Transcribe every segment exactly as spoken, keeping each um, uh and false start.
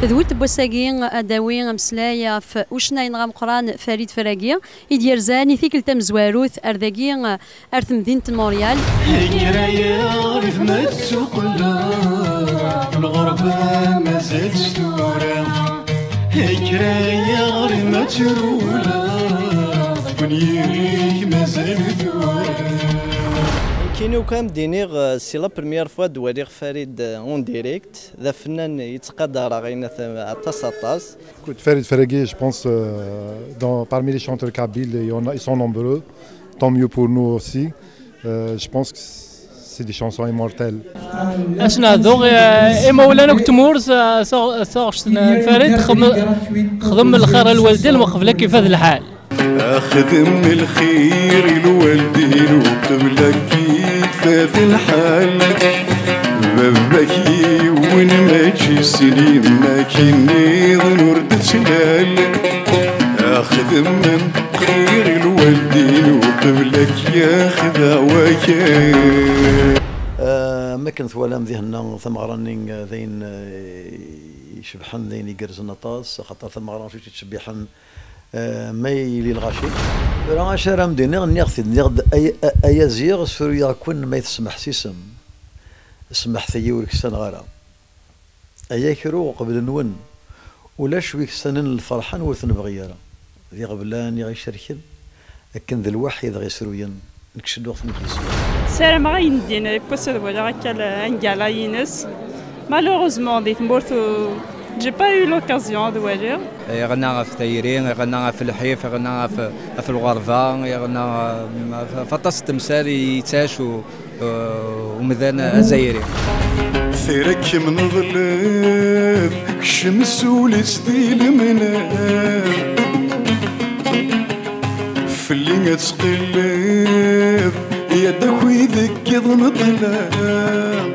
D welt n wass-agi ad d-awi ameslay ɣef ucennay-nneɣ ameqqran Farid Ferragi i d-yerzan i tikkelt tamezwarut ar dagi, ar temdint n Montréal. Kra yaɣrif ma tsuqleḍ, lɣerba mazal s tura. Kra yaɣrif ma trewleḍ, deg unyir-ik mazal tura. Nekkini ukan d-iniɣ, euh, c'est la première fois d-waliɣ Farid, euh, en direct. D afennan i ttqadareɣ, ayen at-, aṭas, aṭas. Écoute, Farid Ferragi, je pense, euh, dans, parmi les chanteurs kabyles, il y en a, ils sont nombreux. Tant mieux pour nous aussi. Euh, je pense que c'est des chansons immortelles. Ad s-nehdu i, i imawlan akk tmurt, eh, taɣ-, taɣect n Farid, xem-, xdem lxir a lwaldin, meqbel ad k-ifad lḥal. Axdem lxir i lwaldin uqbel ad k-ifat lḥal. Baba-k yiwen mačči sin, yemma-k nniḍen ur d-ttlal. Axdem lxir i lwaldin uqbel ad k-yaxdeɛ wakal. Ah, am akken twalam dihenna tameɣra-nni, ah, d ayen, ah, icebḥen, d ayen igerrzen aṭas, axaṭer tameɣra acu i tt-ittcebbiḥen, eh, ma yili lɣaci. Tura acu ara m-d-iniɣ, nniɣ-t-id, nniɣ-d, ay, ay, ay aziɣ, sruyeɣ-ken ma i tesmeḥsisem. Smeḥt-iyi, ur ksaneɣ ara. Ay akru uqbel-nwen, ulac wi ksanen lferḥ-a ur t-nebɣi ara. D iɣeblan i ɣ-icerken, akken d lwaḥi i dɣ-isruyen. Nekk cedduɣ-ten-id yis-wen. Ssarameɣ ayen din, yiwwas ad waliɣ akka l-, angala-ines. Malheureusement, di tmurt u-, j'ai pas eu l'occasion ad waliɣ. Yeɣna ɣef tayri, yeɣna ɣef lḥif, yeɣna ɣef, ɣef lɣerba, yeɣna, um, ɣef, ɣef aṭas n temsal i yettɛac u-, uh, umdan azzayri. Tira-kem neḍleb, kcem s ul-is di lemneb. Fell-i ad tqelleb, ya-d akk ideg iḍen ṭṭlab.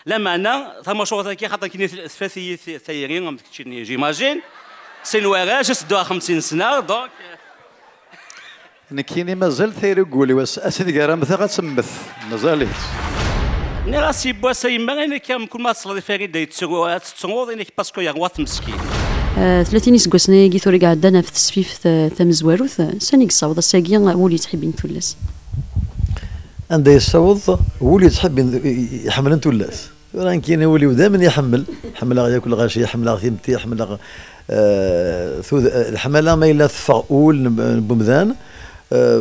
Lameɛna, tamacwart-agi, xaṭer kini tfat-iyi t-, tayri, am keččini, j'imagine. Sin warrac, ad sedduɣ xemsin sna, donc. Nekkini mazal tayri deg wul-iw, ass, ass ideg ara mmteɣ ad temmet. Mazal-itt. Nniɣ-as yiwwas a yemma, ayen akka, mkul ma tesleḍ i Farid yettru, ad tettruḍ, ayen akka, parce que yerwa-t meskin. Eh, tlatin iseggasen ayagi tura i iɛeddan ɣef tesfift, eh, tamezwarut, eh, sani yessaweḍ ass-agi wul yettḥibbin tullas? Anda yessaweḍ wul yettḥibbin, i-, i-, iḥemmlen tullas? Tura nekkini wul-iw d amen iḥemmel. Ḥemmleɣ yakk lɣaci, ḥemmleɣ timetti, ḥemmleɣ, eh, tud-, eh, leḥmala ma yella teffeɣ ul n, n umdan, eh,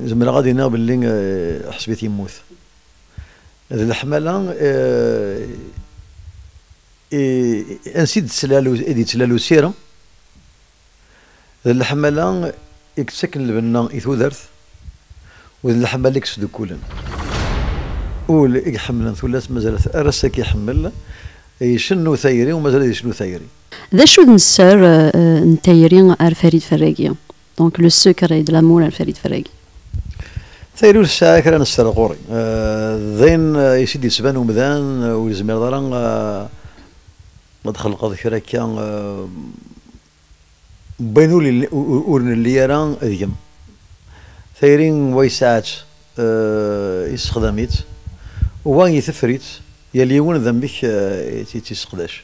zemreɣ ad iniɣ belli, eh, ḥseb-it yemmut. D leḥmala, eh, i, ansi d-tettlal u-, i d-yettlal usirem, d leḥmala i yettaken lbenna i tudert, u d leḥmala i yesdukkulen. Ul i iḥemmlen tullas mazal ar ass-agi iḥemmel, icennu tayri u mazal ad icennu tayri. D acu d nser, eh, n tayri ar Farid Ferragi? Donc, le secret de l'amour ar Farid Ferragi. Tayri ur tesɛi kra n sser ɣur-i. Eh, d ayen, eh, i s-id-yettban umdan, eh, ur yezmireḍ ara, eh, ad txelqeḍ kra akka, eh, n wayen ur, ur, ur nelli ara deg-m. Tayri wa yesɛa-tt, eh, yessexdam-itt, wa iteffer-itt, yal yiwen d amek, eh, i tt-, i tt-yesseqdac.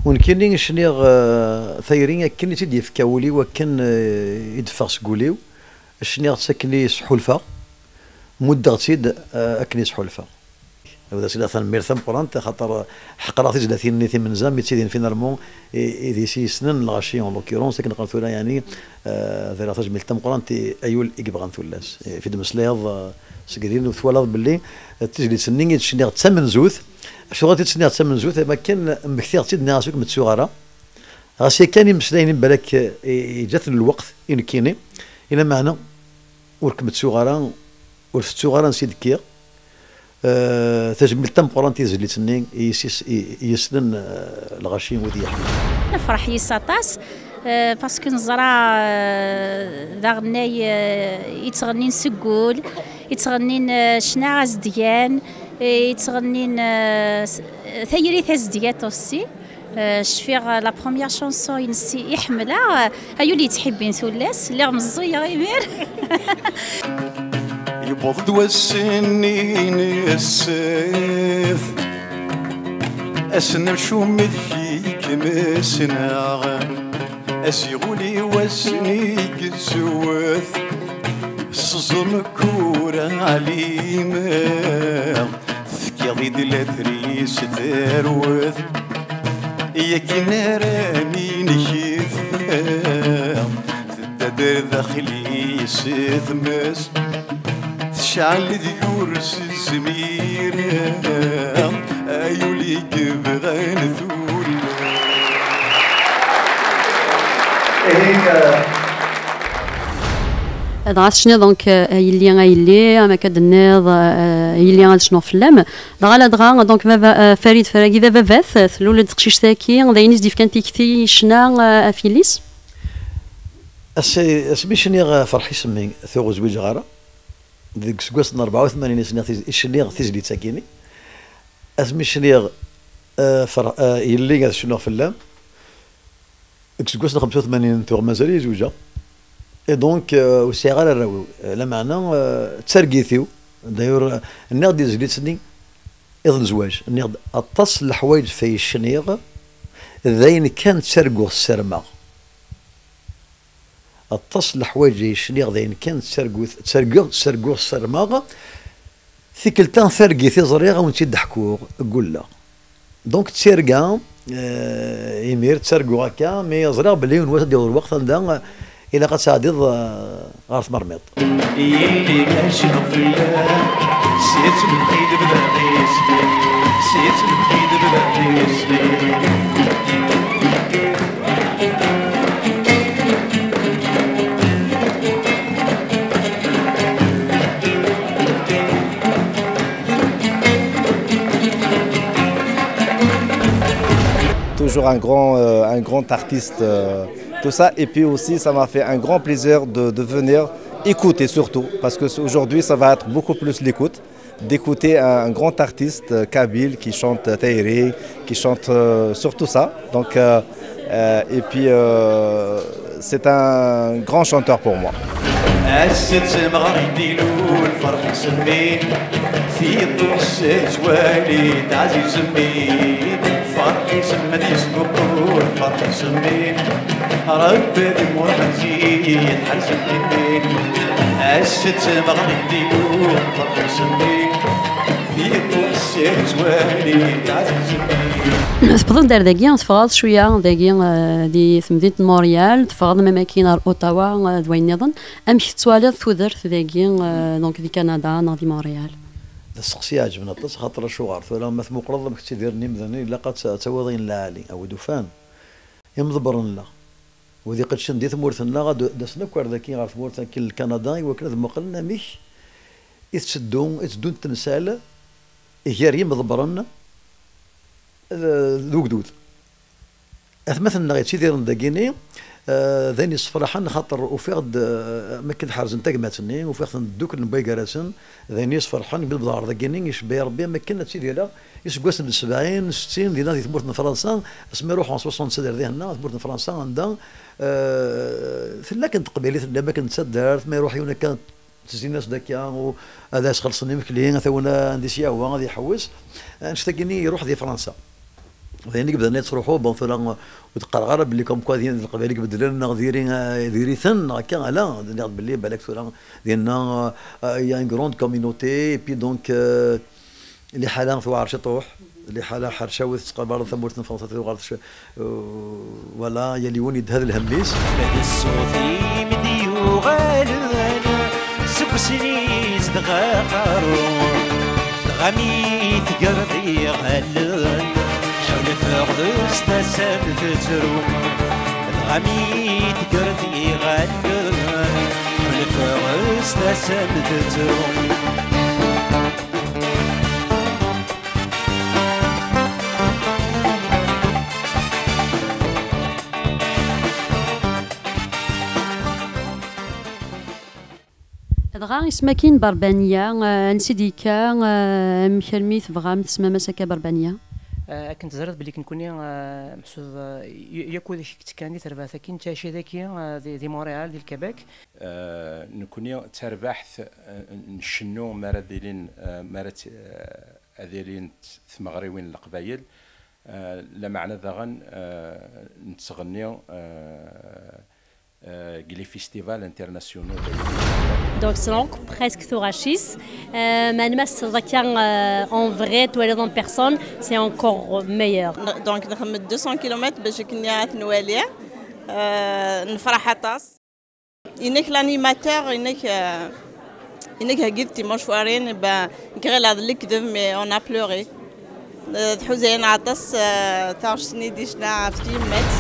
U nekkini cniɣ, eh, tayri akken i tt-id-yefka wul-iw, akken, eh, i d-teffeɣ seg wul-iw, cniɣ-tt akken i s-ḥulfaɣ, muddeɣ-tt-id, eh, akken i s-ḥulfaɣ. Ad as-iniɣ tanemmirt tameqqrant, axaṭer ḥeqreɣ tizlatin-nni timenza, mi ttidin finalement, i, i d is-yessnen lɣaci, en l'occurrence, akken qqaren tura, yeɛni, eh, ad rreɣ tajmilt tameqqrant i ayul i yebɣan tullas. Eh, fi d-meslayeḍ, eh, seg din, u twalaḍ belli, eh, tizlit-nni i d-cniɣ d tamenzut, acuɣer i d-cniɣ d tamenzut, am akken mmektiɣ-tt-id, nniɣ-as ur kem-ttuɣ ara. Ɣas yakan imeslayen-im balak, eh, i, iǧǧa-ten lweqt i nekkini, i lameɛna ur kem-ttuɣ ara, ur tettuɣ ara ansi d-kkiɣ. Eh, tajmilt tameqqrant i tezlit-nni i yis-, i, i yessnen, eh, lɣaci wid yeḥmen. Nefreḥ yis aṭas, eh, parce que neẓra, eh, d aɣennay, eh, yettɣennin seg wul, yettɣennin, eh, ccna azedgan, eh, yettɣennin, eh, s-, tayri tazedgat aussi. Eh, cfiɣ, eh, la première chanson-ines i ḥemmleɣ, eh, ay ul yettḥibbin tullas, lliɣ meẓẓiyeɣ imir. Yewweḍ-d wass-nni n ssif. Ass n amcum i k-mesneɣ, asiɣul-iw ass-nni i yettwet, s ẓẓem kura ɛlimeɣ, tefkiḍ-id latri s terwet, i akken ara ninek i tfeɣ, tedda-d ar daxel-is tmes. Tecɛel deg-ur s-zmireɣ, ay ul i yebɣan tulla. Ihi, euh, Dɣa tecniḍ donc, euh, a yelli, a yelli, am akka d-tenniḍ, euh, a yelli ad cnuɣ fell-am. Dɣa ladɣa, donc, baba, euh, Farid Ferragi d ababat, euh, tlul-d teqcict-agi, d ayen i s-d-yefkan tikti i ccna, euh, ɣef yelli-s? Asmi cniɣ, euh, Ferḥ isemmi, tuɣ ur zwiǧeɣ ara. Deg useggas n rebɛa u tmanyin i sniɣ tiz-, i cniɣ tizlit-agi-nni. Asmi cniɣ, eh, fer-, eh, yelli ad cnuɣ fell-am. Deg useggas n xemsa u tmanyin tuɣ mazal-iyi zewǧeɣ. Et donc, eh, ur sɛiɣ ara arraw-iw. Eh, lameɛna, eh, d targit-iw. D'ailleurs, eh, nniɣ-d i tezlit-nni iḍ n zzwaǧ. Nniɣ-d aṭas n leḥwayeǧ ɣef ay cniɣ, d ayen kan ttarguɣ, ssarmeɣ. Aṭas n leḥwayeǧ ay cniɣ d ayen kan ttarguɣ, ttarguɣ, ttarguɣ, ssarmeɣ. Tikkelt-a targit i ẓriɣ, a wen-tt-id-ḥkuɣ, ggulleɣ. Donc, d tirga, eh, imir ttarguɣ akka, mi ẓriɣ belli yiwen wass ad d-yaweḍ lweqt anda, eh, ilaq ad tɛeddiḍ, eh, ɣer tmermiḍt. Yelli ma cnuɣ fell-am, si tmedxi d bda d-isli, si tmedxi d bda d-isli. Toujours un grand, euh, un grand artiste, euh, tout ça. Et puis aussi, ça m'a fait un grand plaisir de, de venir écouter surtout, parce que aujourd'hui, ça va être beaucoup plus l'écoute, d'écouter un, un grand artiste, euh, kabyle qui chante, euh, tayri, qui chante, euh, surtout ça. Donc, euh, euh, et puis, euh, c'est un grand chanteur pour moi. Ass-a d tameɣra i d-ilul, ferḥ isemmi, tiṭ uḥsel twali d ɛziz mmi. Ferḥ isemmi ad yesbuqul, ferḥ isemmi, Rebbi d Muḥ Mzid ḥerz-it. Ass-a d tameɣra i d-ilul, ferḥ isemmi, tiṭ uḥsel twali d ɛziz mmi. Tewwḍeḍ-d ar dagi, teffɣeḍ cwiya dagi, eh, di temdint n Montréal, teffɣeḍ même akkin ar Ottawa, eh, d wayen nniḍen. Amek tettwaliḍ tudert dagi, eh, donc di Canada neɣ di Montréal? D asteqsi iɛeǧben aṭas, xaṭer acuɣer tura ma tmuqleḍ amek ttidiren imdanen, ilaq ad t-, ad tawiḍ ayen lɛali, a wid ufan. Imḍebbren-nneɣ, wid iqeddcen di tmurt-nneɣ, ad d-, d-asen akk ar daki ɣer tmurt akkin n Kanada, i wakken ad muqlen amek i tetteddu, i teddunt temsal gar yimḍebbren d, d ugdud. Atmaten-nneɣ yettidiren dagini, eh, d ayen yessefraḥen, xaṭer ufiɣ-d, eh, am akken ḥerzen tagmat-nni, ufiɣ-ten dduklen wway gar-asen, d ayen yessefraḥen, mi d-wwḍeɣ ɣer dagini, icebba-yi Rebbi am akken ad ttidireɣ iseggasen n sebɛin, settin, dinna di tmurt n Fransa, asmi ruḥeɣ soixante-sept ar dihenna, tmurt n Fransa, anda, eh, tella kan teqbaylit, tella am akken d taddart, ma iruḥ yiwen akka, ttezzin-as-d akka, u ad as-xellṣen imekli, ad t-awin anda i s-yehwa, ad iḥewwes. Annect-agi-nni iruḥ di Fransa. D ayen i yebdan yettruḥu, bon, tura ur d-qqareɣ ara belli comme quoi din d Leqbayel i ibeddlen, neɣ diri, eh, diri-ten, neɣ akka, ala, nniɣ-d belli balak tura dinna, eh, il y a une grande communauté, et puis donc, eh, liḥala tewɛer ciṭuḥ, liḥala ḥercawet tettqabareḍ tamurt n Fransa tuɣal tec-, eh, voilà, yal yiwen yedha d lhemm-is. D ṣṣut-im i d-yuɣalen seg usnis dɣa aqerru, dɣa mi tegreḍ iɣallen, ḥulfaɣ s tasa-m tettru, dɣa mi tegreḍ iɣallen, ḥulfaɣ s tasa-m tettru. Dɣa isem-agi n Berbaniya, eh, ansi d-yekka, eh, amek armi tebɣam tesmam-as akka Berbaniya? Eh, akken teẓriḍ belli nekkni, eh, meḥsub, eh, y-, yakk wid i k-yettekkan di terbaɛt-agi, nettɛici dagi, eh, di, di Montréal, di Lkebek. Eh, nekkni d tarbaɛt, eh, n cennu mi ara d-ilin, eh, mi ara t-, eh, ad ilint tmeɣriwin n Leqbayel. Lameɛna daɣen nettɣenni deg les festivals internationaux. Donc c'est donc presque Tourachis. Même si en vrai, tu es en personne, c'est encore meilleur. Donc نخدم deux cents kilomètres باش كنا نوالي. نفرح aṭas. Inek l'animateur, inek, inek hegit dimanche soirée, ben, grêle avec le mais on a pleuré. Tḥuza-yi aṭas taɣect-nni d-yecna ɣef tyemmat.